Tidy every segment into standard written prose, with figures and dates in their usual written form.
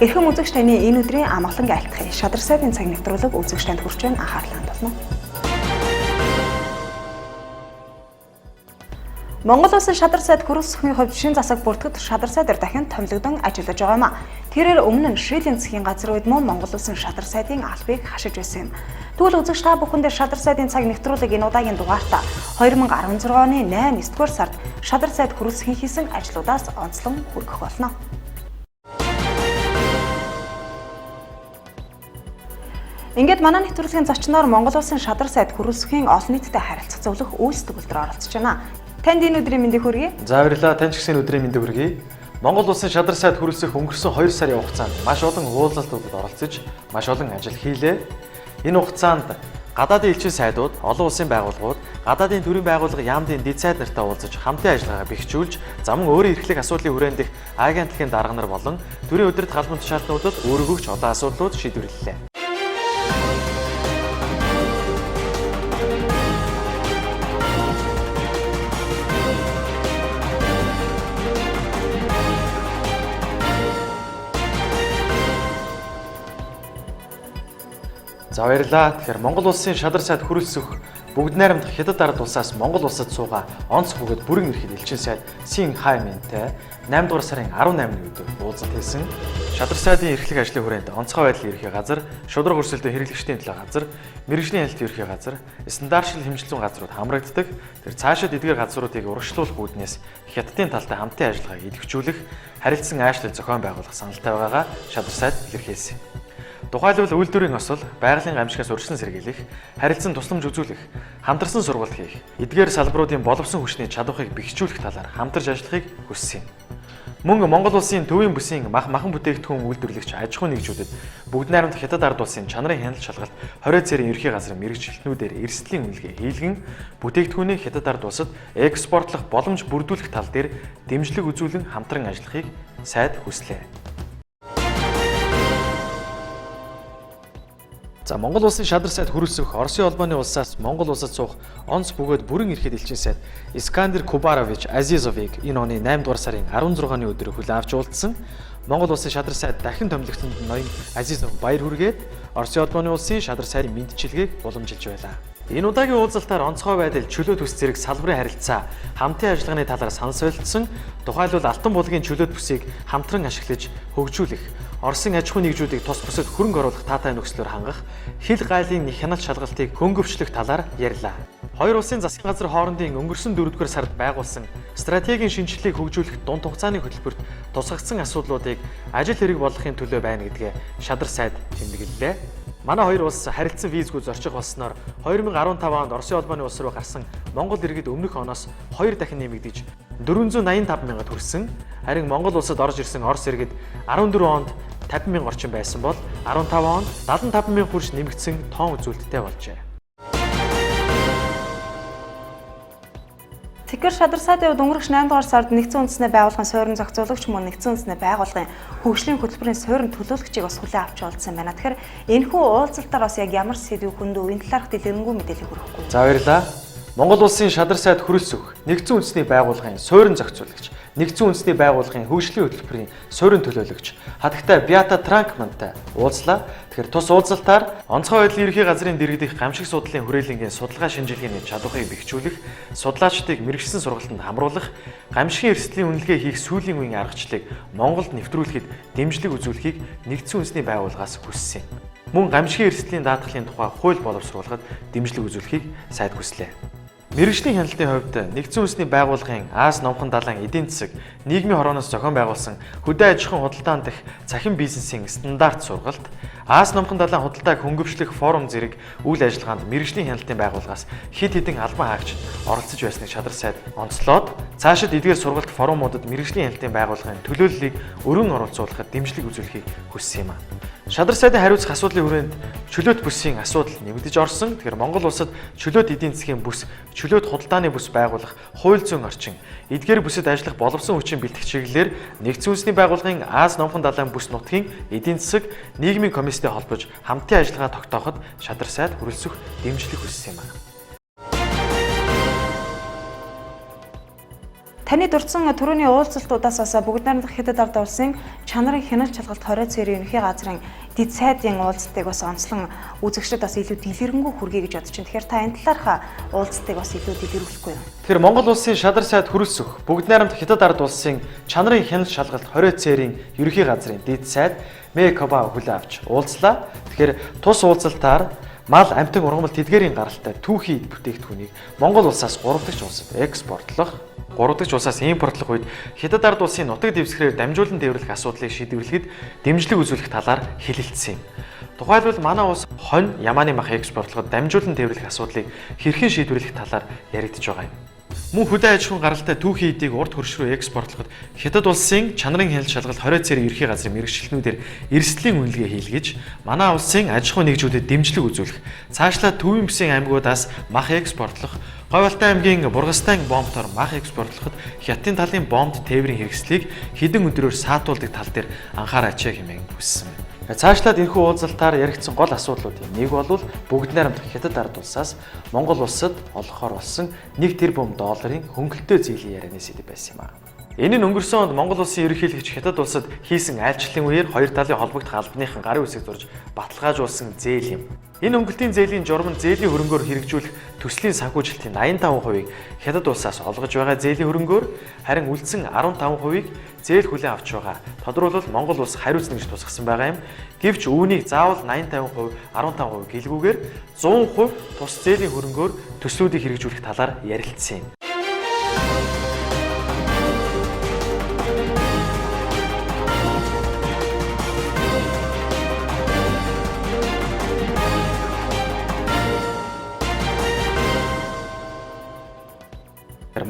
Эрхэм үзэгч таны энэ өдрийн амгалан айлтгая. Шадар сайдын цаг нэвтрүүлэг үзэгч танд хүрч байна. Анхаарлаа хандуулна. Монгол Улсын шадар сайд хөрөлсөхийн хувьд шин засаг бүртгэд шадар сайдаар дахин томилогдон ажиллаж байгаа юм а. Тэрээр өмнө нь шилийн засгийн газар үед мөн Монгол Улсын шадар сайдын албыг хашиж байсан юм. Тэгвэл үзэгч та бүхэндээ шадар сайдын цаг нэвтрүүлэг энэ удаагийн дугаартаа 2016 оны 8 9-р сард шадар сайд хөрөлсөхийн хийсэн ажлуудаас онцлон хүргэх болно. Ингээд манай нэвтрүүлгийн зочноор Монгол Улсын шадар сайд хөрөлсөхийн олон нийтэд харилцах зөвлөх үйлс төгөлдөр оролцож байна. Танд энэ өдрийн мэндийг хүргэе. За баярлалаа. Танд ч гэсэн өдрийн мэндийг хүргэе. Монгол Улсын шадар сайд хөрөлсөх өнгөрсөн 2 сарын хугацаанд маш олон уулзалтуудад оролцож, маш олон ажил хийлээ. Энэ хугацаанд гадаадын элчин сайдууд, олон улсын байгууллагууд, гадаадын төрийн байгууллага яамдын дэд сайд нартай уулзаж, хамтын ажиллагаагаа бэхжүүлж, замун өөрийн эрхлэх асуудлын хүрээнд их агентлагийн дарга нар болон төрийн удирдах албан тушаалтнуудад өөрөгч олон асуудлууд шийдвэрлэлээ. За баярлалаа. Тэгэхээр Монгол Улсын шадар сайд хөрөлсөх бүгд найрамдах Хятад ард улсаас Монгол улсад суугаа онц бөгөөд бүрэн эрхэд элчин сайд Син Хайминтай 8 дугаар сарын 18-ны өдөр уулзалт хийсэн. Шадар сайдын эрхлэх ажлын хүрээнд онцгой байдлын ерхий газар, шударга өрсөлдөө хэрэглэгчдийн төлөө газар, мэргэжлийн хяналтын ерхий газар, стандартшил хэмжилтэн газрууд хамрагддаг. Тэр цаашид эдгээр газруудыг урагшлуулах үүднээс Хятадын талтай хамтын ажиллагааг идэвхжүүлэх, харилцан аашлал зохион байгуулах саналтай байгаагаа шадар сайд илэрхийлсэн. Тухайлбал үйлдвэрийн осол, байгалийн гамшигаас урьдчилан сэргийлэх, харилцан тусламж үзүүлэх, хамтарсан сургалт хийх, эдгээр салбаруудын боловсон хүчний чадварыг бэхжүүлэх талаар хамтарч ажиллахыг хүссэн юм. Мөн Монгол Улсын төвийн бүсийн мах махан бүтээгдэхүүн үйлдвэрлэгч аж ахуйн нэгжүүдэд бүгд найрамдах Хятад ард улсын чанарын хяналт шалгалт 20 цэрийн ерхий газрын мэргэжилтнүүдээр эрсдлийн үнэлгээ хийлгэн бүтээгдэхүүнийг Хятад ард улсад экспортлох боломж бүрдүүлэх тал дээр дэмжлэг үзүүлэн хамтран ажиллахыг сайд хүслээ. За Монгол Улсын шадар сайд хөрөлсөх Оросын холбооны улсаас Монгол улсад суух онц бөгөөд бүрэн эрхэд элчин сайд Искандер Кубарович Азизовыг энэ оны 8 дугаар сарын 16-ны өдөр хүлээн авч уулзсан. Монгол Улсын шадар сайд дахин томилогдсонд ноён Азизов баяр хүргээд Оросын холбооны улсын шадар сайдын мэндчилгээг уламжилж байлаа. Энэ удаагийн уулзалтаар онцгой байдал, чөлөө төс зэрэг салбарын харилцаа, хамтын ажиллагааны талаар санал солилцсон. Тухайлбал Алтан булгийн чөлөөт бүсийг хамтран ашиглаж хөгжүүлэх, Оросын аж ахуйн нэгжүүдийг тус бусад хөрөнгө оруулах таатай нөхцлөөр хангах, хил гайлын хяналт шалгалтыг хөнгөвчлөх талаар ярьлаа. Хоёр улсын засгийн газар хоорондын өнгөрсөн 4-р сард байгуулсан стратегийн шинэчлэлийг хөгжүүлэх дунд хугацааны хөтөлбөрт тусгагдсан асуудлуудыг ажил хэрэг болгохын төлөө байна гэдгээ шадар сайд тэмдэглэлээ. Манай хоёр улс харилцан визгүй зорчих болсноор 2015 онд Оросын холбооны улс руу гарсан Монгол иргэд өмнөх оноос 2 дахин нэмэгдэж 485 мянгад хүрсэн. Харин Монгол улсад орж ирсэн Орос иргэд 14 онд 50 мянга орчим байсан бол 15 онд 75 мянга хүрч нэмэгдсэн тоон үзүүлэлттэй болжээ. Тэгэхээр шадар сайдын хувьд өнгөрөх 8 дугаар сард нэгдсэн үндэсний байгууллагын суурин зохицуулагч мөн нэгдсэн үндэсний байгууллагын хөгжлийн хөтөлбөрийн суурин төлөөлөгчийг бас хүлээн авч уулзсан байна. Тэгэхээр энэхүү уулзалтаар бас яг ямар сэдвийг хөндөв, энэ талаарх дэлгэрэнгүй мэдээлэл хүргэхгүй. За баярлалаа. Монгол Улсын шадар сайд хөрөлсөх нэгдсэн үндэсний байгууллагын суурин зохицуулагч, нэгдсэн үндэсний байгууллагын хөгжлийн хөтөлбөрийн суурин төлөөлөгч хатагтай Беата Транкмантай уулзлаа. Тэгэхээр тус уулзалтаар онцгой байдлын ерхий газрын дэргэдэх гамшиг судлалын хүрээлэнгийн судалгаа шинжилгээний чадварыг бэхжүүлэх, судлаачдыг мэргэжсэн сургалтанд хамруулах, гамшигын эрсдлийн үнэлгээ хийх сүүлийн үеийн аргачлалыг Монголд нэвтрүүлэхэд дэмжлэг үзүүлэхийг нэгдсэн үндэсний байгууллагаас хүссэн юм. Мөн гамшигын эрсдлийн даатгалын тухай хууль боловсруулахад дэмжлэг үзүүлэхийг сайд хүслээ. Мэргэжлийн хяналтын хувьд нэгдсэн үндэсний байгууллагын Аз номхон далайн эдийн засаг нийгмийн хорооноос зохион байгуулсан хөдөө аж ахуйн худалдаан дах цахим бизнесийн стандарт сургалт, Аз номхон далайн худалдааг хөнгөвчлөх форум зэрэг үйл ажиллагаанд мэргэжлийн хяналтын байгууллагаас хэд хэдэн албан хаагчид оролцож байсныг шадар сайд онцлоод цаашид эдгээр сургалт форумуудад мэргэжлийн хяналтын байгууллагын төлөөллийг өргөн оролцуулахад дэмжлэг үзүүлэхийг хүссэн юм а. Шадар сайдын хариуцах асуудлын хүрээнд чөлөөт бүсийн асуудал нэмэгдэж орсон. Тэгэхээр Монгол улсад чөлөөт эдийн засгийн бүс, чөлөөт худалдааны бүс байгуулах хууль зүйн орчин, эдгээр бүсэд ажиллах боловсон хүчин бэлтгэх чиглэлээр нэгдсэн үндэсний байгууллагын Аз номхон далайн бүс нутгийн эдийн засаг нийгмийн комисстэй холбож хамтын ажиллагаа тогтооход шадар сайд хүрэлцэх дэмжлэг хүссэн юм а. Таны дурдсан түрүүний уулзалтуудаас бас бүгд найрамдах Хятад ард улсын чанарын хяналт шалгалт 20 цэрийн ерөнхий газрын дэд сайдын уулзалтыг бас онцлон үзэгчдэд бас илүү дэлгэрэнгүй хүргэе гэж бодож байна. Тэгэхээр та энэ талаарх уулзалтыг бас илүү дэлгэрүүлэхгүй юу? Тэгэхээр Монгол улсын шадар сайд Хүрэлсөх бүгд найрамдах Хятад ард улсын чанарын хяналт шалгалт 20 цэрийн ерөнхий газрын дэд сайд Мекоба хүлээн авч уулзлаа. Тэгэхээр тус уулзалтаар мал амтан ургамал тэдгээрийн гаралтай түүхий эд бүтээгдэхүүнийг Монгол улсаас 3 дахь улсад экспортлох, 3 дахь улсаас импортлох үед Хятад ард улсын нутаг дэвсгэрээр дамжуулан тээвэрлэх асуудлыг шийдвэрлэхэд дэмжлэг үзүүлэх талаар хэлэлцсэн юм. Тухайлбал манай улс хонь ямааны мах экспортлоход дамжуулан тээвэрлэх асуудлыг хэрхэн шийдвэрлэх талаар яригдж байгаа юм. Мөн хөдөө аж ахуйн гаралтай түүхий эдийг урд хөрш рүү экспортлоход Хятад улсын чанарын хяналт шалгалт 20 цэрийн ерхий газрын мэргэжилтнүүдээр эрсдлийн үнэлгээ хийлгэж манай улсын аж ахуй нэгжүүдэд дэмжлэг үзүүлэх, цаашлаад Төвийн бүсийн аймагудаас мах экспортлох, Говьалтай аймгийн Бургастай бомбтоор мах экспортлоход Хятадын талын бомбд тээврийн хэрэгслийг хэдэн өдрөөр саатуулдаг тал дээр анхаараач хэмээн хүссэн байна. Цаашлаад энэхүү уулзалтаар яригдсан гол асуудлуудын нэг бол бүгд найрамдах Хятад ард улсаас Монгол улсад олгохоор болсон 1 тэрбум долларын хөнгөлөлтөө зээлийн ярианы сэдэв байсан юм аа. Энэ нь өнгөрсөн онд Монгол улсын ерөнхийлөгч Хятад улсад хийсэн айлчлалын үеэр хоёр талын холбогдох албаныхан гарын үсэг зурж баталгаажуулсан зээл юм. Энэ хөнгөлтийн зээлийн журам нь зээлийн хөрөнгөөр хэрэгжүүлэх төслийн санхүүжилтийн 85%-ийг Хятад улсаас олгож байгаа зээлийн хөрөнгөөр, харин үлдсэн 15%-ийг зээл хүлээн авч байгаа. Тодорхойлбол Монгол улс хариуцна гэж тусгасан байгаа юм. Гэвч үүнийг заавал 85%, 15% гэлгүүгээр 100% тус зээлийн хөрөнгөөр төслүүдийг хэрэгжүүлэх талаар ярилцсан юм.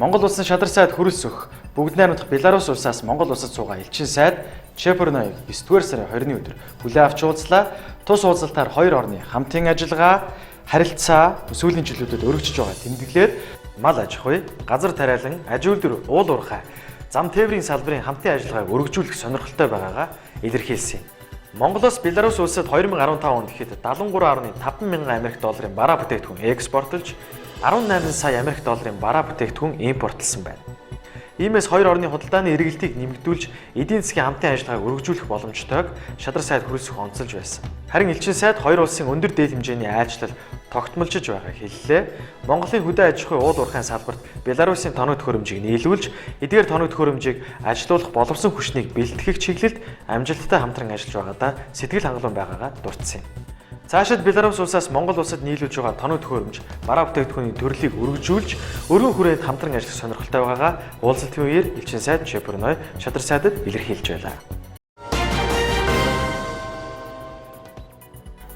Монгол улсын шадар сайд Хүрэлсөх бүгд найрамдах Беларусь улсаас Монгол улсад суугаа элчин сайд Чепурноёг 9-р сарын 20-ны өдөр хүлээн авч уулзлаа. Тус уулзалтаар хоёр орны хамтын ажиллагаа, харилцаа сүүлийн жилүүдэд өргөжж байгаа тэмдэглээд мал аж ахуй, газар тариалан, аж үйлдвэр, уул уурхай, зам тээврийн салбарын хамтын ажиллагааг өргөжүүлэх сонирхолтой байгаагаа илэрхийлсэн юм. Монголоос Беларусь улсад 2015 онд гэхэд 73.5 мянган Америк долларын бараа бүтээгдэхүүн экспортлж 18 сая Америк долларын бараа бүтээгдэхүүн импортлсон байна. Иймээс хоёр орны худалдааны эргэлтийг нэмэгдүүлж эдийн засгийн хамтын ажиллагааг өргөжүүлэх боломжтойг шадар сайд Хүрэлсөх онцолж байсан. Харин элчин сайд хоёр улсын өндөр дээд хэмжээний айлчлал тогтмолжиж байгааг хэллээ. Монголын хөдөө аж ахуй уул уурхайн салбарт Беларусын тоног төхөөрөмжийг нийлүүлж эдгээр тоног төхөөрөмжийг ажилуулах боловсон хүчнийг бэлтгэх чиглэлд амжилттай хамтран ажиллаж байгаадаа сэтгэл хангалуун байгаагаа дурдсан юм. Цаашид Беларусь улсаас Монгол улсад нийлүүлж байгаа тоног төхөөрөмж, бараа бүтээгдэхүүний төрлийг өргөжүүлж, өргөн хүрээнд хамтран ажиллах сонирхолтой байгаагаа уулзалтын үеэр элчин сайд Чепурной шадар сайдад илэрхийлж байлаа.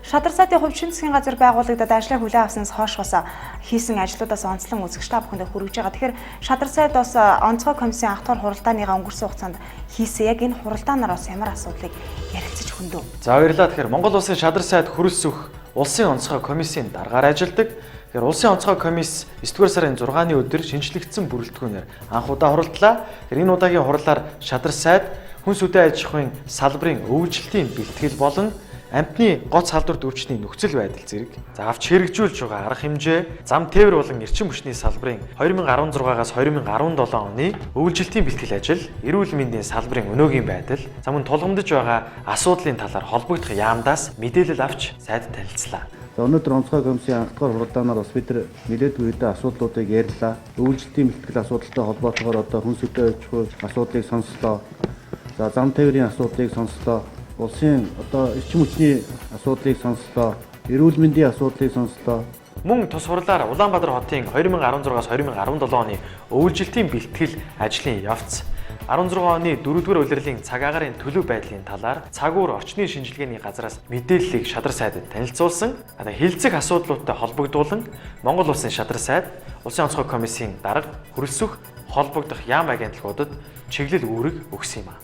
Шадар сайдын хувьд шинэ засгийн газар байгуулагдаад ажлаа хүлээн авснаас хойш бас хийсэн ажлуудаас онцлон үзэгч та бүхэндээ хүргэж байгаа. Тэгэхээр шадар сайд бас онцгой комиссийн анх дахь хуралдааныгаа өнгөрсөн хугацаанд хийсэн. Яг энэ хуралдаанаар бас ямар асуудлыг ярилцаж хөндөв? За баярлалаа. Тэгэхээр Монгол улсын шадар сайд Хүрэлсөх улсын онцгой комиссийн даргаар ажилладаг. Тэгэхээр улсын онцгой комисс 9-р сарын 6-ны өдөр шинжлэгдсэн бүрэлдэхүүнээр анх удаа хуралдлаа. Тэгэхээр энэ удаагийн хурлаар шадар сайд хүнс хөдөө аж ахуйн салбарын өвөлжилтийн бэлтгэл болон амтны гоц халдвар өвчний нөхцөл байдал зэрэг за авч хэрэгжүүлж байгаа арга хэмжээ, зам тээвэр болон эрчим хүчний салбарын 2016-аас 2017 оны өвөлжилтийн бэлтгэл ажил, эрүүл мэндийн салбарын өнөөгийн байдал, за мөн тулгамдж байгаа асуудлын талаар холбогдох яамдаас мэдээлэл авч сайд танилцлаа. За өнөөдөр онцгой комиссийн анх дахь хуралдаанаар бас бид нар нэлээдгүй хэдэн асуудлуудыг ярьлаа. Өвөлжилтийн бэлтгэл асуудалтай холбоотойгоор одоо хүнс хөдөө аж ахуй асуудлыг сонслоо. За зам тээврийн асуудлыг сонслоо. Улсын одоо эрчим хүчний асуудлыг сонслоо, эрүүл мэндийн асуудлыг сонслоо. Мөн тус хурлаар Улаанбаатар хотын 2016-аас 2017 оны өвөлжилтийн бэлтгэл ажлын явц, 16 оны 4-р улирлын цаг агаарын төлөв байдлын талаар цагуур орчны шинжилгээний газраас мэдээллийг шадар сайдад танилцуулсан. Хилцэх асуудлуудтай холбогдуулан Монгол улсын шадар сайд, Улсын онцгой комиссийн дарга Хүрэлсөх холбогдох яам агентлагуудад чиглэл үүрэг өгсөн юм а.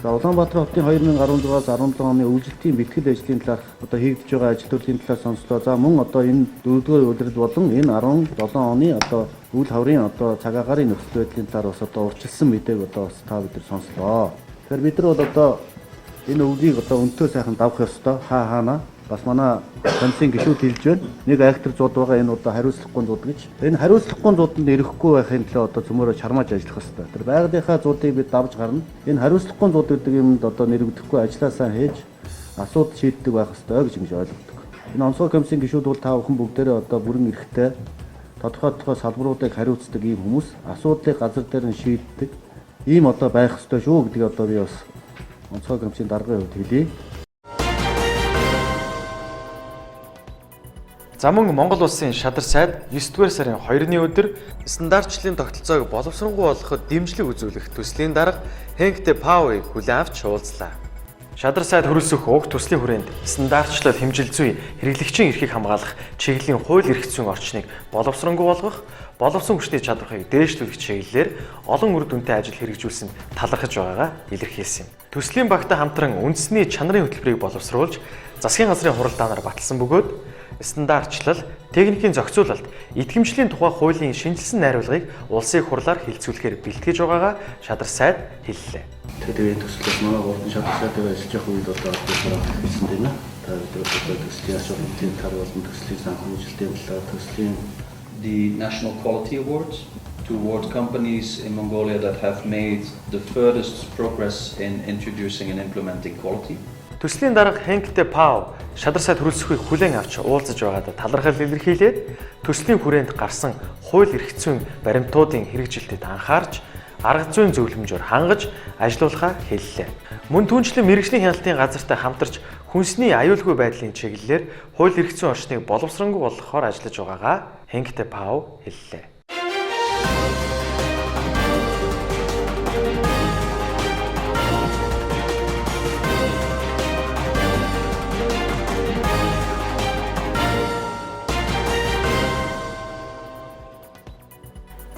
За Улаанбаатар хотын 2016-аас 17 оны өвөлжилтийн бэлтгэл ажлын талаарх одоо хийгдэж байгаа ажил төрлийн талаар сонслоо. За мөн одоо энэ 4-р улирал болон энэ 17 оны одоо үйл хаврын одоо цаг агаарын нөхцөл байдлын талаар бас одоо урьдчилсан мэдээг одоо бас та бид нар сонслоо. Тэгэхээр бид нар бол одоо энэ өвлийг одоо өнтөө сайхан давах ёстой. Хаа хаана. Бас манай комиссийн гишүүд хэлж байна. Нэг айхтар зууд байгаа, энэ одоо хариуцлагагүй зууд гэж. Энэ хариуцлагагүй зууданд ирэхгүй байхын төлөө одоо цөмөөрөө чармааж ажиллах хэрэгтэй. Тэр байгалийнхаа зуудыг бид давж гарна. Энэ хариуцлагагүй зууд гэдэг юмд одоо нэрвэгдэхгүй ажилласаа хийж асуудал шийддэг байх хэрэгтэй гэж ингэж ойлгодог. Энэ онцгой комиссийн гишүүд бол та бүхэн бүгдээрээ одоо бүрэн эрхтэй тодорхой тодорхой салбаруудыг хариуцдаг ийм хүмүүс, асуудлыг газар дээр нь шийддэг ийм одоо байх ёстой шүү гэдгийг одоо би бас онцгой комиссийн даргын хувьд хэлье. За мөн Монгол улсын шадар сайд 9-р сарын 2-ны өдөр стандартчлалын тогтолцоог боловсронгуй болгоход дэмжлэг үзүүлэх төслийн дарга Хенк де Пауийг хүлээн авч уулзлаа. Шадар сайд хөрөлсөх уг төслийн хүрээнд стандартчлал хэмжил зүй хэрэглэгчийн эрхийг хамгаалах чиглэлийн хууль эрх зүйн орчныг боловсронгуй болгох, боловсон хүчний чадварыг дээшлүүлэх чиглэлээр олон үр дүнтэй ажил хэрэгжүүлсэнд талархаж байгаагаа илэрхийлсэн юм. Төслийн багтай хамтран үндэсний чанарын хөтөлбөрийг боловсруулж засгийн газрын хуралдаанаар баталсан бөгөөд стандартчлал, техникийн зохицуулалт, итгэмжлийн тухай хуулийн шинжилсэн найруулгыг улсын хурлаар хэлэлцүүлэхээр бэлтгэж байгаагаа шадар сайд хэллээ. Тэгэхээр энэ төслөөс манай гурван шадар сайдыг ажиллаж явах үед одоо хэлсэн тийм ээ. Та бид нар одоо төслийн асуудлын талаар болон төслийн санхүүжилтийн талаар төслийн The National Quality Awards to award companies in Mongolia that have made the furthest progress in introducing and implementing quality. Төслийн дарга Хенк де Пау шадар сайд хөрөлсөхийг хүлээн авч уулзаж байгаад талархал илэрхийлээд төслийн хүрээнд гарсан хууль эрх зүйн баримтуудын хэрэгжилтэд анхаарч арга зүйн зөвлөмжөөр хангаж ажилуулахаа хэллээ. Мөн түүнчлэн мэргэжлийн хяналтын газартай хамтарч хүнсний аюулгүй байдлын чиглэлээр хууль эрх зүйн орчныг боловсронгуй болгохоор ажиллаж байгаагаа Хенк де Пау хэллээ.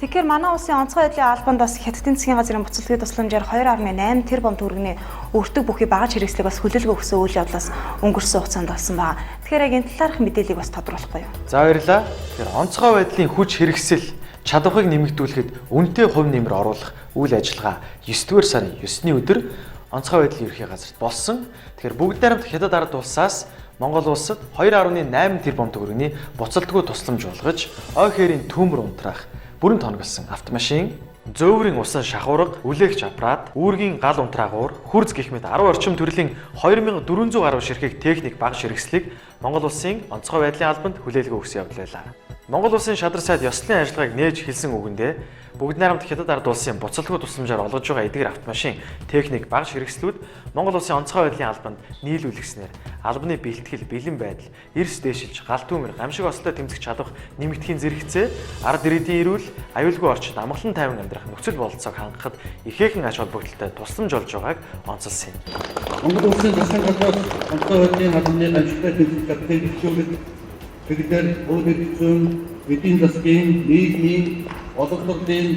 Тэгэхээр манай улсын онцгой байдлын албанд бас Хятадын засгийн газрын буцалгын тусламжаар 2.8 тэрбум төгрөгийн өртөг бүхий багаж хэрэгслийг бас хүлээлгэ өгсөн үйл явдлаас өнгөрсөн хугацаанд болсон байна. Тэгэхээр яг энэ талаарх мэдээллийг бас тодруулахгүй юу? За баярлалаа. Тэгэхээр онцгой байдлын хүч хэрэгсэл чадварыг нэмэгдүүлэхэд үнэтэй хувь нэмэр оруулах үйл ажиллагаа 9-р сарын 9-ний өдөр онцгой байдлын ерхий газарт болсон. Тэгэхээр бүгд найрамд Хятад ард улсаас Монгол улсад 2.8 тэрбум төгрөгийн буцалтгүй тусламж болгож ой хээрийн төмөр унтраах бүрэн тоноглосон автомашин, зөөврийн усан шахуурга, үлээгч аппарат, үүргийн гал унтраагуур, хүрз гэх мэт 10 орчим төрлийн 2400 гаруй ширхэг техник баг ширхслийг Монгол улсын онцгой байдлын албанд хүлээлгэ өгсөн явдал байлаа. Монгол улсын шадар сайд ёслолын ажиллагааг нээж хэлсэн үгэндээ бүгд найрамд Хятад ард улсын буцалтгүй тусламжаар олгож байгаа эдгээр автомашин, техник баг ширхслүүд Монгол улсын онцгой байдлын албанд нийлүүлгэснээр албаны бэлтгэл, бэлэн байдал, эрс дээшилж, гал түүмэр, гамшиг ослоо тэмцэх чадвах нэмэгдэхийн зэрэгцээ ард иргэдийн эрүүл, аюулгүй орчинд амгалан тайван амьдрах нөхцөл бололцоог хангахад ихээхэн ач холбогдолтой тусламж болж байгааг онцолсон юм. Монгол улсын засгийн газраас онцгой байдлын албаны гамшигтай тэмцэх чадлыг хөгжүүлэх чиглэлээр хууль эрх зүйн, эдийн засгийн, нийгмийн, боловсролын,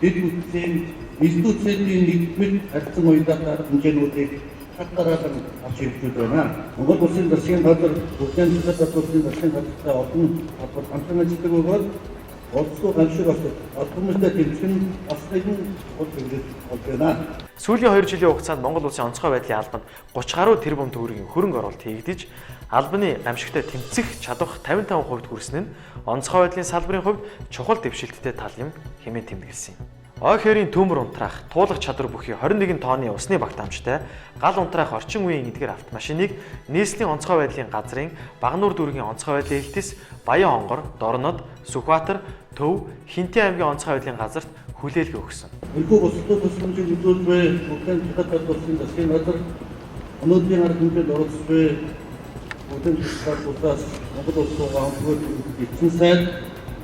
дэд бүтцийн, институцийн нэгдмэл харьцан уялдаатай арга хэмжээнүүдийг шат дараалан авч хэрэгжүүлж байна. Монгол улсын засгийн газар Бүхний засгийн улсын засгийн газартай олон талбар хамтран ажилладаг бөгөөд олзгүй гамшиг осод албан тэмцэх нь бас нэгэн чухал хэрэглэл болж байна. Сүүлийн 2 жилийн хугацаанд Монгол улсын онцгой байдлын албанд 30 гаруй тэрбум төгрөгийн хөрөнгө оруулалт хийгдэж, албаны гамшигтай тэмцэх чадвах 55% хүрсэн нь онцгой байдлын салбарын хувьд чухал дэвшилттэй тал юм хэмээн тэмдэглэсэн юм. Ой хээрийн төмөр унтраах, туулах чадвар бүхий 21 тонны усны багтаамжтай гал унтраах орчин үеийн эдгээр автомашиныг нийслэлийн онцгой байдлын газрын Багануур дүүргийн онцгой байдлын элтис Баян онгор, Дорнод, Сүхбаатар, Төв, Хинтээ аймгийн онцгой байдлын газарт хүлээлгэ өгсөн. Энэхүү бусдад тусламжийг үзүүлж буй Бүхний засгийн улсын засгийн газар өнөөдрийн арга хэмжээнд оролцож буй Бүхний засгийн улсаас Монгол улс руугаа онцгой эцэн сайд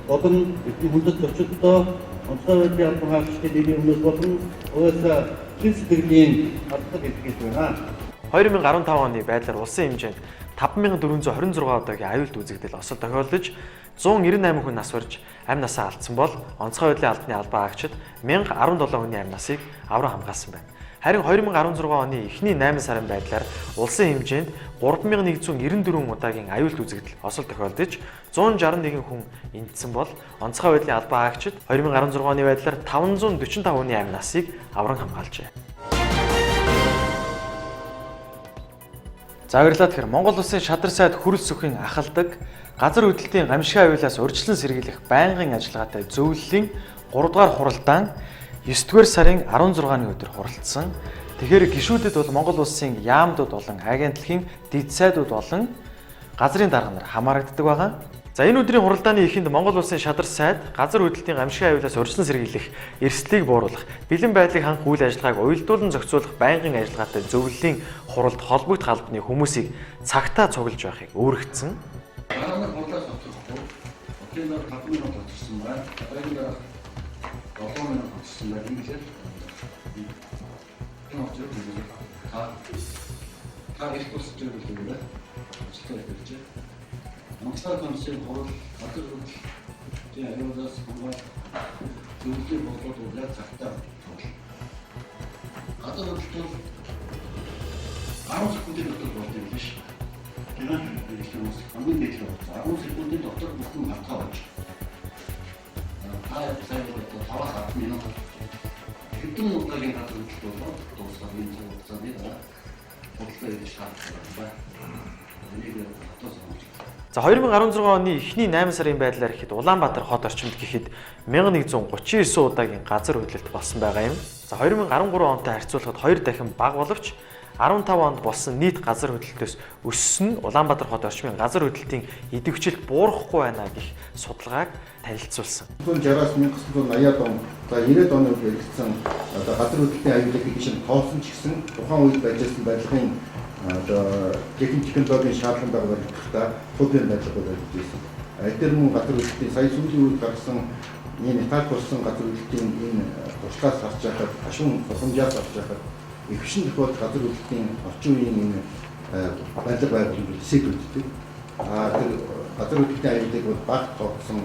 болон эдний хүндэт зочдтой онцгой байдлын албан хаагчдын нийгмийн өмнөөс болон угаасаа чин сэтгэлийн алдлаг илгээж байна. 2015 оны байдлаар улсын хэмжээнд 5426 удаагийн аюулт үзэгдэл осол тохиолдож 198 хүн нас барьж амь насаа алдсан бол онцгой байдлын албаны албан хаагчид 1017 хүний амь насыг авран хамгаалсан байна. Харин 2016 оны эхний 8 сарын байдлаар улсын хэмжээнд 3194 удаагийн аюулт үзэгдэл осол тохиолдож 161 хүн эндсэн бол онцгой байдлын албан хаагчид 2016 оны байдлаар 545 хүний амь насыг авран хамгаалжээ. За баярлалаа. Тэгэхээр Монгол Улсын шадар сайд Хүрэлсүхийн ахалдаг газар хөдлөлтийн гамшигын аюулаас урьдчилан сэргийлэх байнгын ажиллагаатай зөвлөлийн 3 дугаар хуралдаан 9 дугаар сарын 16-ны өдөр хуралдсан. Тэгэхээр гишүүдэд бол Монгол Улсын яамдууд болон агентлагийн дэд сайдууд болон газрын дарга нар хамаарагддаг байгаа. За энэ өдрийн хуралдааны эхэнд Монгол Улсын шадар сайд газар хөдлөлтийн гамшигын аюулаас урьдчилан сэргийлэх, эрсдлийг бууруулах, бэлэн байдлыг хангах үйл ажиллагааг уялдуулан зохицуулах байнгын ажиллагаатай зөвлөлийн хуралд холбогдох албаны хүмүүсийг цагтаа цуглаж байхыг үүрэгдсэн. Дараа нь хурлаас хоцрохгүй. Хотын дараа 5 минут хоцорсон байна. Дараагийн дараа 7 минут хоцорсон байна. Ингэлээ. Энэ хоцрог та их тусч байвал юм байна. Ажилтаа хэлж байна. Монголын комиссийн хурал газар хөдлөлтийн аюулаас хамгаалах зөвлөлийн бодлогод яг цагтаа цуглана. Газар хөдлөлт бол 10 секундын дотор болд юм биш. Тэр нь хамгийн дээд хугацаа 10 секундын дотор бүхэн хатгаа болж. Та яг сайн одоо 5-аас 10 минут хэдэн удаагийн газар хөдлөлт болоод дуусгаад энэ цаг хугацааны дараа хуралдаа ирж шаардлагатай байна. Энийг хотоос оруулж. За 2016 оны эхний 8 сарын байдлаар ихэд Улаанбаатар хот орчимд гэхэд 1139 удаагийн газар хөдлөлт болсон байгаа юм. За 2013 онтой харьцуулахад 2 дахин бага боловч 15 онд болсон нийт газар хөдлөлтөөс өссөн нь Улаанбаатар хот орчмын газар хөдлөлтийн идэвхжил буурахгүй байна гэх судалгааг танилцуулсан. 1960-аас 1980-ад он, за 90-ад оны үед яригдсан одоо газар хөдлөлтийн аюулыг хэдий шинэ тоосон ч гэсэн тухайн үед байж байсан барилгын одоо технологийн шаардлагын дагуу баригдахдаа хувийн барилгууд баригдаж байсан. Эдгээр мөн газар хөдлөлтийн сая сүүлийн үед гарсан энэ Итали болсон газар хөдлөлтийн энэ туршлагаас харж байхад, хашуун бурхамжаас харж байхад ихэвчлэн тохиолдолд газар хөдлөлтийн орчин үеийн энэ барилга байгууламж эсэд үлддэг. Тэр газар хөдлөлтийн аюулыг бол бага тооцсон,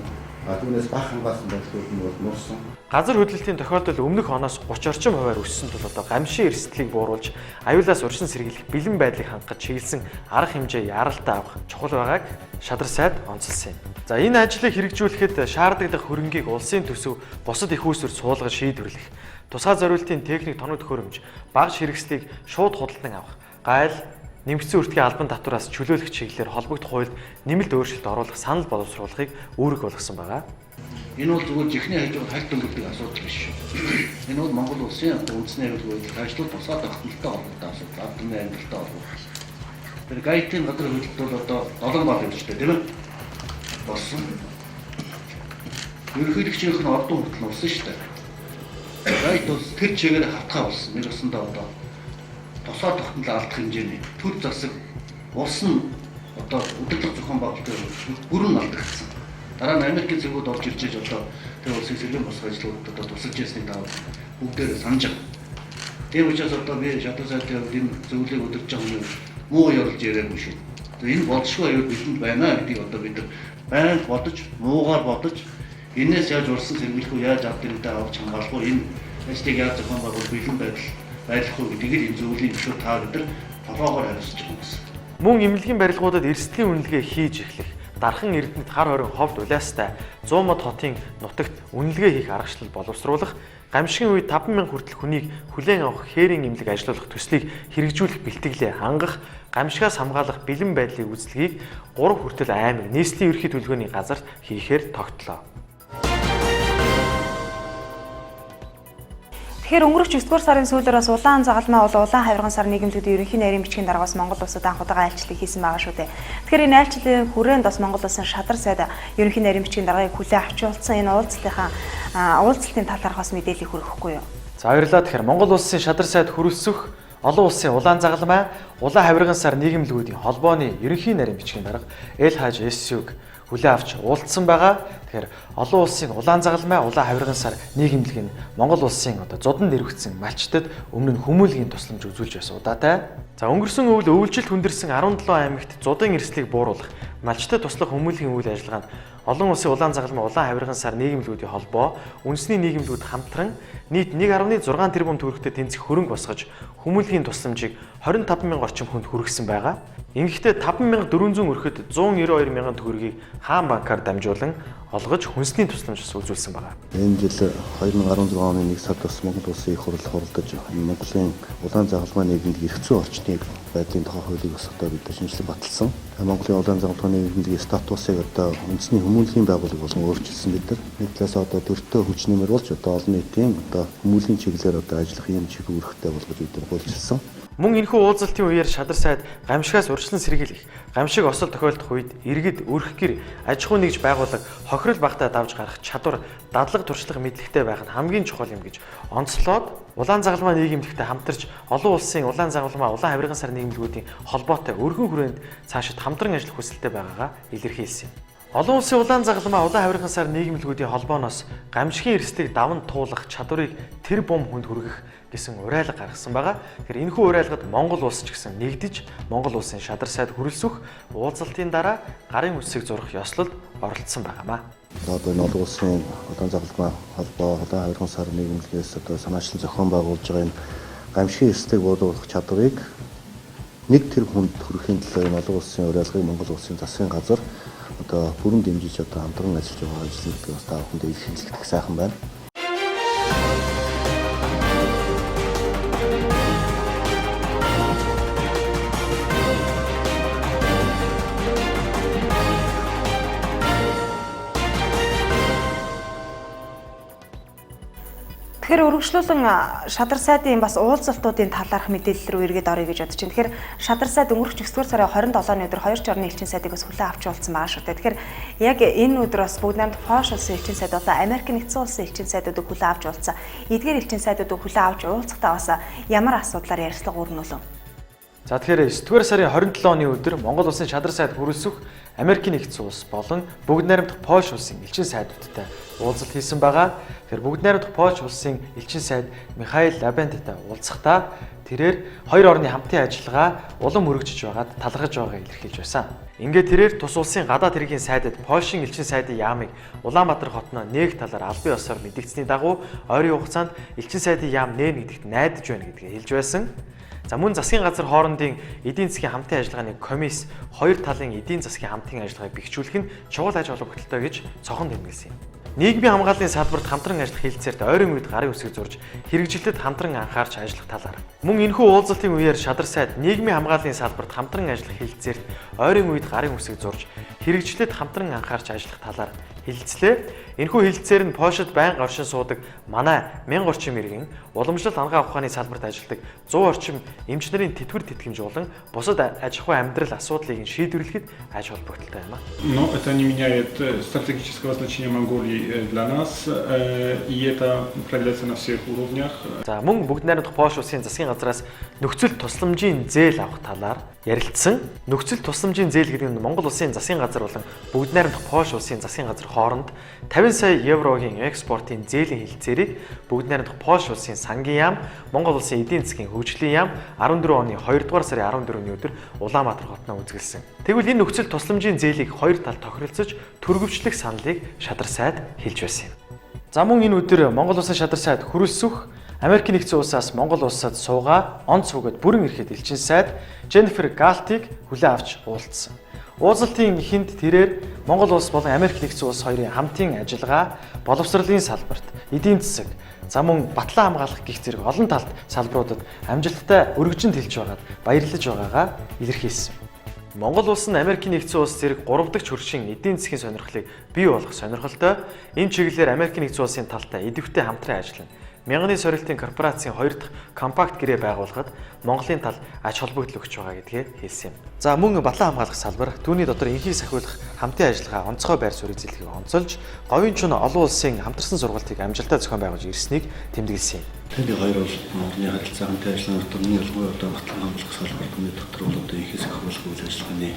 түүнээс бага хамгаалсан барилгууд нь бол нурсан. Газар хөдлөлтийн тохиолдол өмнөх оноос 30 орчим хувиар өссөн тул одоо гамшин эрсдлийг бууруулж аюулаас урьдчилан сэргийлэх бэлэн байдлыг хангах чиглэсэн арга хэмжээ яралтай авах чухал байгааг шадар сайд онцолсон юм. За энэ ажлыг хэрэгжүүлэхэд шаардлагатай хөрөнгийг улсын төсөв бусад их үүсвэр суулгаж шийдвэрлэх, тусгай зориултын техник тоног төхөөрөмж, багш хэрэгслийг шууд худалдан авах, гайл нэмэгдсэн үртгийн албан татвараас чөлөөлөх чиглэлээр холбогдох хуульд нэмэлт өөрчлөлт оруулах санал боловсруулахыг үүрэг болгосон байгаа. Энэ бол зүгээр жихний хажуугаар хальт өнгөрдөг асуудал биш. Энэ бол Монгол улсын одоо үндэсний аюулгүй байдлыг ажлууд тусгай тогтнолтой холбоотой асуудал, ард түмний амьдралтай холбоотой. Тэр Гайтын газар хөдлөлт бол одоо 7 бал юм шүү дээ, тийм ээ? Болсон. Ерөнхийлөгчийнх нь ордон хүртэл нурсан шүү дээ. Гайт бол тэр чигээр хатгаа болсон. Нэг өсөндөө одоо тусгай тогтнол алдах хэмжээний төр засаг улс нь одоо удирдлага зохион байгуулалтын бүрэн алдагдсан. Дараа нь Америкийн цэргүүд орж ирж ээж одоо тэр улсын сэргээн босгох ажлуудад одоо тусалж яснийг та бүгдээр санаж байгаа. Тийм учраас одоо би шадар сайдын хувьд энэ зөвлөлийг удирдах байгаа хүний муу ёрлж яриаггүй шүү. Энэ болшгүй аюул бидэнд байна гэдгийг одоо бид нар байнга бодож, муугаар бодож энээс яаж урсан сэргийлэх үү, яаж ард иргэдээ авч хамгаалах уу, энэ ажлыг яаж зохион байгуулах бэлэн байдал байлгах уу гэдгийг энэ зөвлөлийн гишүүд та бид нар толгоогоор хариуцж байгаа юм гэсэн. Мөн эмнэлгийн барилгуудад эрсдлийн үнэлгээ хийж эхлэх, Дархан Эрдэнэт хар хорин ховд улаастай 100 мод хотын нутагт үнэлгээ хийх аргачлал боловсруулах, гамшигын үед 5,000 хүртэл хүнийг хүлээн авах хээрийн эмнэлэг ажиллуулах төслийг хэрэгжүүлэх бэлтгэлээ хангах, гамшигаас хамгаалах бэлэн байдлыг үзлэгийг 3 хүртэл аймаг нийслэлийн ерөнхий төлөвлөгөөний газарт хийхээр тогтлоо. Тэгэхээр өнгөрөх 9 дугаар сарын сүүлээр бас Улаан загалмай бол Улаан хавирган сар нийгэмлэгдийн ерөнхий нарийн бичгийн дараагаас Монгол улсад анх удаага айлчлалыг хийсэн байгаа шүү дээ. Тэгэхээр энэ айлчлалын хүрээнд бас Монгол улсын шадар сайд ерөнхий нарийн бичгийн даргаыг хүлээн авч уулзсан энэ уулзалтын талаарх бас мэдээлэл хүргэхгүй юу? За баярлалаа. Тэгэхээр Монгол улсын шадар сайд хүрэлцэх олон улсын Улаан загалмай, Улаан хавирган сар нийгэмлэгүүдийн холбооны ерөнхий нарийн бичгийн дарга Эл Хаж Эсюг хүлээн авч уулзсан байгаа. Тэгэхээр олон улсын Улаан загалмай, Улаан хавирган сар нийгэмлэг нь Монгол улсын одоо зудан нэрвэгдсэн малчтад өмнө нь хүмүүлгийн тусламж үзүүлж байсан удаатай. За өнгөрсөн өвөл өвөлжилт хүндэрсэн 17 аймагт зудын эрсдлийг бууруулах, малчтад туслах хүмүүлгийн үйл ажиллагаанд олон улсын Улаан загалмай, Улаан хавирган сар нийгэмлэгүүдийн холбоо, үндэсний нийгэмлэгүүд хамтран нийт 1.6 тэрбум төгрөгтэй тэнцэх хөрөнгө босгож хүмүүлгийн тусламжийг 25,000 орчим хүнд хүргэсэн байгаа. Ингэхдээ 5,400 өрхөд 192 мянган төгрөгийг хаан банкар дамжуулан олгож хүнсний тусламж бас үзүүлсэн байна. Энэ жил 2016 оны 1 сард бас Монгол улсын их хурал хуралдаж Монголын Улаан загалмай нийгэмд эрх зүйн орчныг байдлын тухай хуулийг бас одоо бид шинэчлэн баталсан. Монголын улаан загалмай нийгэмлэгийн статусыг одоо үндэсний хүмүүнлэгийн байгууллага болон өөрчилсөн бид нар. Нэг талаас одоо төртөө хүч нэмэр болж одоо олон нийтийн одоо хүмүүнлэгийн чиглэлээр одоо ажиллах юм чиг үүрэгтэй болгож бид нар хуульчилсан. Мөн энэхүү уулзалтын үеэр шадар сайд гамшигаас урьдчилан сэргийлэх, гамшиг осол тохиолдох үед иргэд өрх гэр аж ахуй нэгж байгууллага хохирол багтаа давж гарах чадвар, дадлага туршлага мэдлэгтэй байх нь хамгийн чухал юм гэж онцлоод улаан загалмай нийгэмлэгтэй хамтарч олон улсын улаан загалмай, улаан хавирган сар нийгэмлэгүүдийн холбоотой өргөн хүрээнд цаашид хамтран ажиллах хүсэлтэй байгаагаа илэрхийлсэн юм. Олон улсын улаан загалмай, улаан хавирган сар нийгэмлэгүүдийн холбооноос гамшигын эрсдлийг даван туулах чадварыг тэр бум хүнд хүргэх гэсэн уриалга гаргасан байгаа. Тэгэхээр энэхүү уриалгад Монгол улс ч гэсэн нэгдэж Монгол улсын шадар сайд хүрэлсөх уулзалтын дараа гарын үсгийг зурах ёслолд оролцсон байгаамаа. Одоо энэ олон улсын улаан загалмай холбоо, улаан хавирган сар нийгэмлэгээс одоо санаачлан зохион байгуулж байгаа энэ гамшигын эрсдлийг буулгах чадварыг нэг тэр хүнд хүрэхийн төлөө энэ олон улсын уриалгыг Монгол улсын засгийн газар одоо бүрэн дэмжиж одоо хамтран ажиллаж байгаа ажил гэдгийг бас та бүхэндээ илэрхийлэх сайхан байна. Тэгэхээр өргөжлүүлэн шадар сайдын бас уулзалтуудын талаарх мэдээлэл рүү эргээд оръё гэж бодож байна. Тэгэхээр шадар сайд өнгөрөх 9-р сарын 27-ны өдөр хоёр ч орны элчин сайдыг бас хүлээн авч уулзсан байгаа шүү дээ. Тэгэхээр яг энэ өдөр бас бүгд найрамдах Польш улсын элчин сайд болон Америк нэгдсэн улсын элчин сайдуудыг хүлээн авч уулзсан. Эдгээр элчин сайдуудыг хүлээн авч уулзахдаа бас ямар асуудлаар ярилцлага өрнөлөө? За тэгэхээр 9-р сарын 27 оны өдөр Монгол улсын шадар сайд хүрэлсөх Америкийн нэгдсэн улс болон бүгд найрамдах Польш улсын элчин сайдуудтай уулзалт хийсэн байгаа. Тэгэхээр бүгд найрамдах Польш улсын элчин сайд Михаил Лабенттай уулзахдаа тэрээр хоёр орны хамтын ажиллагаа улам өргөжж байгаад талархаж байгааг илэрхийлж байсан. Ингээд тэрээр тус улсын гадаад хэргийн сайдад Польшийн элчин сайдын яамыг Улаанбаатар хотноо нээх талаар албан ёсоор мэдэгдсэний дагуу ойрын хугацаанд элчин сайдын яам нээн гэдэгт найдаж байна гэдгээ хэлж байсан. За мөн засгийн газар хоорондын эдийн засгийн хамтын ажиллагааны комисс хоёр талын эдийн засгийн хамтын ажиллагааг бэхжүүлэх нь чухал аж холбогдолтой гэж цохон тэмдэглэсэн юм. Нийгмийн хамгааллын салбарт хамтран ажиллах хэлцээрт ойрын үед гарын үсгийг зурж хэрэгжилтэд хамтран анхаарч ажиллах талаар. Мөн энэхүү уулзалтын үеэр шадар сайд нийгмийн хамгааллын салбарт хамтран ажиллах хэлцээрт ойрын үед гарын үсгийг зурж хэрэгжилтэд хамтран анхаарч ажиллах талаар хэлэлцлээ. Энэхүү хэлэлцээр нь Польшид байнга оршин суудаг манай 1000 орчим иргэн, уламжлалт анагаах ухааны салбарт ажилладаг 100 орчим эмч нарын тэтгэвэр тэтгэмж болон бусад аж ахуй амьдрал асуудлыг нь шийдвэрлэхэд аж холбогдолтой юм а. Но это не меняет стратегического значения Монголии для нас, и это проявляется на всех уровнях. За мөн бүгд найрамдах Польш улсын засгийн газраас нөхцөл тусламжийн зээл авах талаар ярилцсан. Нөхцөл тусламжийн зээл гэдэг нь Монгол улсын засгийн газар болон бүгд найрамдах Польш улсын засгийн газар хооронд 50 сая еврогийн экспортын зээлийн хэлэлцээрийг бүгд найрамдах Польш улсын сангийн яам, Монгол улсын эдийн засгийн хөгжлийн яам 14 оны 2 дугаар сарын 14-ний өдөр Улаанбаатар хотноо үзэгэлсэн. Тэгвэл энэ нөхцөл тусламжийн зээлийг хоёр тал тохиролцож төргөвчлөх саналыг шадар сайд хэлж байсан юм. За мөн энэ өдөр Монгол улсын шадар сайд хүрэлсөх Америкийн нэгдсэн улсаас Монгол улсад суугаа он цугад бүрэн ирэхэд элчин сайд Дженнифер Галтыг хүлээн авч уулзсан. Уулзалтын эхэнд тэрээр Монгол улс болон Америк нэгдсэн улс хоёрын хамтын ажиллагаа, боловсролын салбарт, эдийн засаг, за мөн батлан хамгаалах гэх зэрэг олон талд салбаруудад амжилттай өргөжин тэлж байгаад баярлаж байгаагаа илэрхийлсэн. Монгол улс нь Америкийн нэгдсэн улс зэрэг 3 дахь хөршийн эдийн засгийн сонирхлыг бий болгох сонирхолтой. Энэ чиглэлээр Америкийн нэгдсэн улсын талтай идэвхтэй хамтран ажиллана. Мянганы сорилтын корпорацийн 2 дахь компакт гэрээ байгуулахад Монголын тал ач холбогдол өгч байгаа гэдгээ хэлсэн юм. За мөн батлан хамгаалах салбар түүний дотор энхийг сахиулах хамтын ажиллагаа онцгой байр суурь эзэлхийг онцолж говийн чун олон улсын хамтарсан сургалтыг амжилттай зохион байгуулж ирснийг тэмдэглэсэн юм. Тэний хоёр бол Монголын харилцаа хамтын ажиллагааны дотор нь ялангуяа одоо батлан хамгаалах салбар түүний дотор бол одоо энхийг сахиулах үйл ажиллагааны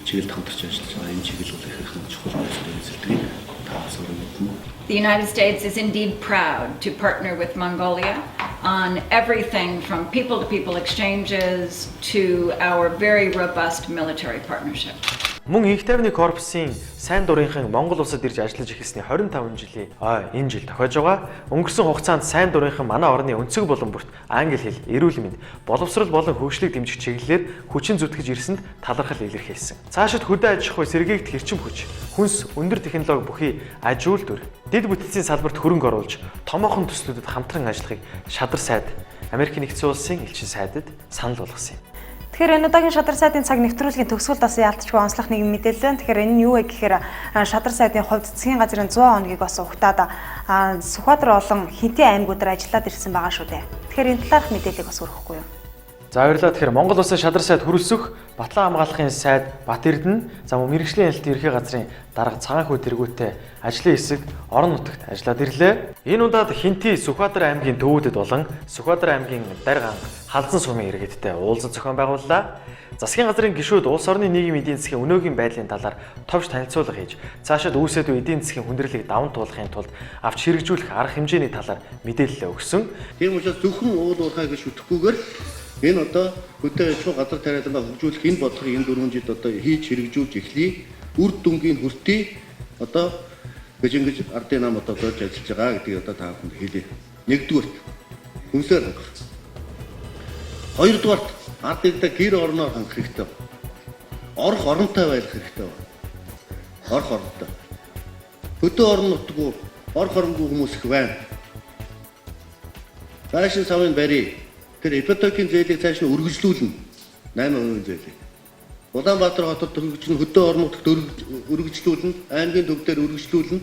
чиглэлд хамтарч ажиллаж байгаа энэ чиглэл бол их их чухал байр суурь эзэлдгийг та бас өөрөө мэднэ. The United States is indeed proud to partner with Mongolia on everything from people-to-people exchanges to our very robust military partnership. Мөн Инх тайвны корпусын сайн дурынхан Монгол улсад ирж ажиллаж эхэлсний 25 жилийн ой энэ жил тохиож байгаа. Өнгөрсөн хугацаанд сайн дурынхан манай орны өнцөг болон бүрт англи хэл, эрүүл мэнд, боловсрол болон хөгжлийг дэмжих чиглэлээр хүчин зүтгэж ирсэнд талархал илэрхийлсэн. Цаашид хөдөө аж ахуй, сэргээгдэх эрчим хүч, хүнс, өндөр технологи бүхий аж үйлдвэр, дэд бүтцийн салбарт хөрөнгө оруулж томоохон төслүүдэд хамтран ажиллахыг шадар сайд Америкийн нэгдсэн улсын элчин сайдад санал болгосон юм. Тэгэхээр энэ удаагийн шадар сайдын цаг нэвтрүүлгийн төгсгөлд бас яалтчгүй онцлох нэгэн мэдээлэл байна. Тэгэхээр энэ нь юу вэ гэхээр шадар сайдын хувьд засгийн газрын 100 хоногийг бас угтаад Сүхбаатар болон Хинтээ аймагуудаар ажиллаад ирсэн байгаа шүү дээ. Тэгэхээр энэ талаарх мэдээллийг бас өргөхгүй юу? За, баярлалаа. Тэгэхээр Монгол Улсын шадар сайд хөрөлсөх Батлан хамгаалахын сайд Бат Эрдэнэ, за мөн мэргэжлийн хяналт ерхий газрын дарга Цагаан хүү тэргүүтэй ажлын хэсэг орон нутагт ажиллаад ирлээ. Энэ удаад Хинти Сүхбаатар аймгийн төвүүдэд болон Сүхбаатар аймгийн Дарь ганг Халзан сумын иргэдтэй уулзалт зохион байгууллаа. Засгийн газрын гишүүд улс орны нийгмийн эдийн засгийн өнөөгийн байдлын талаар товч танилцуулга хийж, цаашид үүсээд буй эдийн засгийн хүндрэлийг даван туулахын тулд авч хэрэгжүүлэх арга хэмжээний талаар мэдээлэл өгсөн. Тийм учраас зөвхөн уул уурхай гэж шүтэхгүйгээр энэ одоо хөдөө аж ахуй газар тариалангаа хөгжүүлэх энэ бодлогыг энэ 4 жилд одоо хийж хэрэгжүүлж эхлэе. Үр дүнгийн хүртээ одоо гэж ингэж ардын нам одоо зорж ажиллаж байгаа гэдгийг одоо та бүхэнд хэлье. Нэгдүгээрт хүнсээр хангах. Хоёрдугаарт ард иргэдээ гэр орноор хангах хэрэгтэй. Орох оронтой байх хэрэгтэй. Орох оронтой. Хөдөө орон нутгүй, орох оронгүй хүмүүс их байна. Байшин савын барь. Тэр ипотекийн зээлийг цааш нь өргөжлүүлнэ. 8% зээлийг. Улаанбаатар хотод өргөжлөн, хөдөө орон нутагт өргөжлүүлнэ, аймгийн төв дээр өргөжлүүлнэ.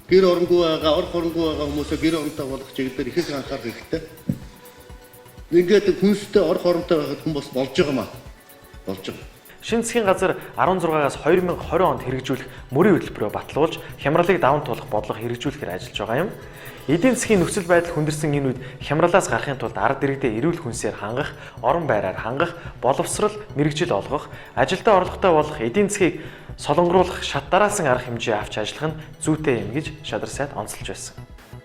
Гэр оронгүй байгаа, орох оронгүй байгаа хүмүүсээ гэр оронтой болгох чиглэлээр их анхаарах хэрэгтэй. Ингээд хүнстэй орох оронтой байхад хүн бас болж байгаа маа. Болж байгаа. Шинэ засгийн газар 16-аас 2020 онд хэрэгжүүлэх мөрийн хөтөлбөрөөр батлуулж, хямралыг даван туулах бодлого хэрэгжүүлэхээр ажиллаж байгаа юм. Эдийн засгийн нөхцөл байдал хүндэрсэн энэ үед хямралаас гарахын тулд ард иргэдээ эрүүл хүнсээр хангах, орон байраар хангах, боловсрол, мэргэжил олгох, ажилдаа орлоготой болох, эдийн засгийг солонгоруулах шат дараалсан арга хэмжээ авч ажиллах нь зүйтэй юм гэж шадар сайд онцолж байсан.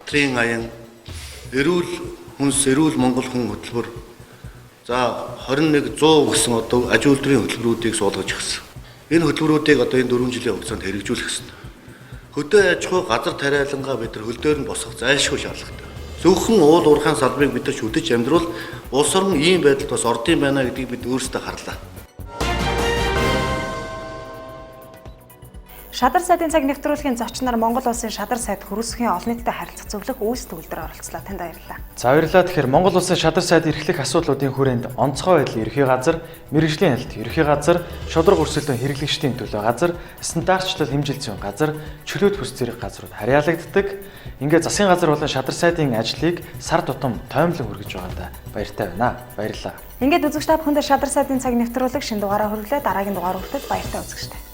Трийн аян эрүүл хүнс, эрүүл Монгол хүн хөтөлбөр за 21 100 гэсэн одоо аж үйлдвэрийн хөтөлбөрүүдийг суулгаж өгсөн. Энэ хөтөлбөрүүдийг одоо энэ 4 жилийн хугацаанд хэрэгжүүлэх ёстой. Хөдөө аж ахуй газар тариалангаа бид нар хөл дээр нь босгох зайлшгүй шаардлагатай. Зөвхөн уул уурхайн салбарыг бид нар шүтэж амьдрал улс орон ийм байдалд бас ордын байна гэдгийг бид өөрсдөө харлаа. Шадар сайдын цаг нэвтрүүлгийн зочноор Монгол Улсын шадар сайд хөрөлсөхийн олон нийтэд харилцах зөвлөх үйлс төгөлдөр оролцлоо. Танд баярлалаа. За, баярлалаа. Тэгэхээр Монгол Улсын шадар сайд эрхлэх асуудлуудын хүрээнд онцгой байдал ерхий газар, мэргэжлийн хяналт ерхий газар, шударга өрсөлдөөн хэрэглэгчдийн төлөө газар, стандартчлал хэмжилт зүйн газар, чөлөөт бүс зэрэг газрууд харьяалагддаг. Ингээд засгийн газар болон шадар сайдын ажлыг сар тутам тоймлон хүргэж байгаадаа баяртай байна. Баярлалаа. Ингээд үзэгч та бүхэндээ шадар сайдын цаг нэвтрүүлэг шинэ дугаараа хүргэлээ. Дараагийн дугаар хүртэл баяртай үзэгчтэй.